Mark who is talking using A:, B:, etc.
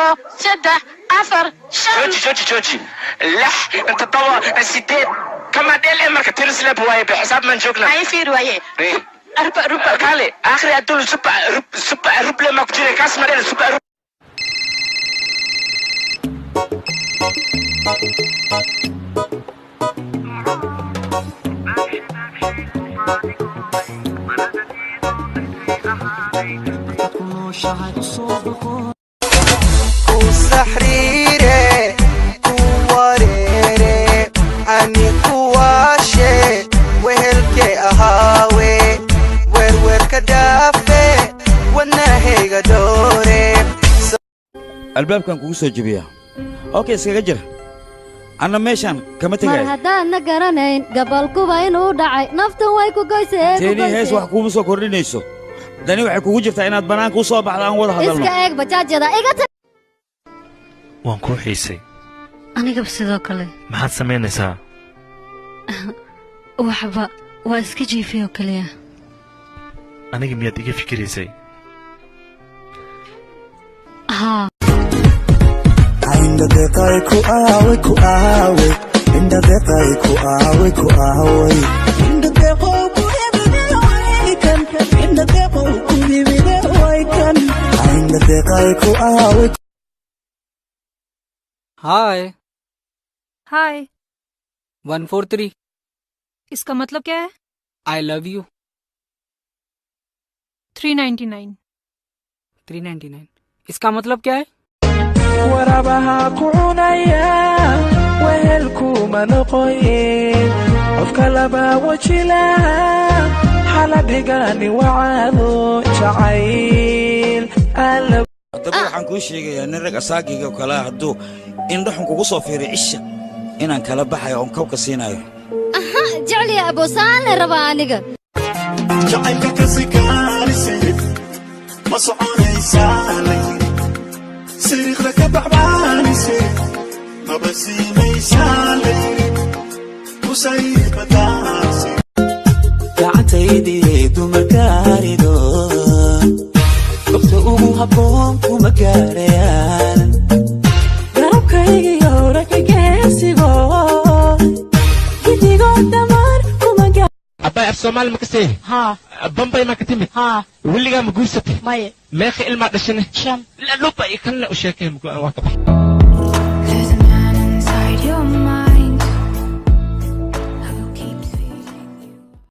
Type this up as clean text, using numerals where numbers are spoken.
A: 2 3 4 5.
B: Jooji, jooji, jooji. 6, 7, 8 kama dheel marka tiris leb waaye, xisaab maan joognaa.
A: Ay, fiir waaye.
B: Eh.
A: Arba ruba.
B: Kaale akhri adduun suba rub suba ruble ma ku jira kaas ma dheel suba rub.
C: Ku saxriire, ku wareere, ani kuwaashe, wehelke ahaawe, werwerka dhaafe, wadnahayga doore.
D: Albaabkan kugu soo jebiyaa. Okay, iskaga jira, anna meeshaan kama
E: Mar
D: tegaayo.
E: Haddaadna garanayn gabalkuba inuu dhacay, naftan way ku goysee ku
D: Teeni hees
E: goysee.
D: Wax kuuma soo kordhinayso. Dani waxay kugu jirtaa inaad bannaanka u soo baxdo, aan wada hadalno.
E: Iska eeg bajaajyada, iga tag.
F: Waan kuu xiisay.
G: Anigaba sidoo kale.
F: Maxaad samaynaysaa?
G: Waxba, waa iska jiifay oo keliya.
F: Aniga miyaad iga fikiraysay?
G: Haa.
C: Indhadeeqay ku aaway, ku aaway, indhadeeqay ku aaway, ku aaway. Indhadeeqay ku aaway.
H: Hi.
I: Hi.
H: 1 4 3.
I: इसका मतलब क्या है?
H: I love you.
I: 399.
H: 399, इसका मतलब क्या है?
J: Warabaha ku cunaya wehelkuma noqoye, qofka laba wajilaha xala dhigani wacaado jacayl aan la
D: Haddaba waxaan kuu sheegayaa, nin rag asaagiga oo kalea hadduu indhaxun kugu soo fiiriyo, cisha inaan kala baxayo oon kawka siinayo.
E: Aha, jecliya aboosaan le rabaa aniga.
K: Jacaylka kasikaanisid ma soconaysaa la yiri, siriiqda ka baxbaanisid maba siimaysaa la yiri, kusaybadaasi.
J: Gacantaydii dumarkaarido gobta ugu habboon kuma gaarayaan, garabkaygiyo rakageesigo gidigoo dhammaan kuma.
B: Abbay, af Soomaali ma kasee?
A: Haa.
B: Bambay ma ka timid?
A: Haa.
B: Weligaa ma guursatay?
A: Maye.
B: Meeqa ilmaa dhashane?
A: 5.
B: La luba iyo kanle u sheekay, waa ka bax.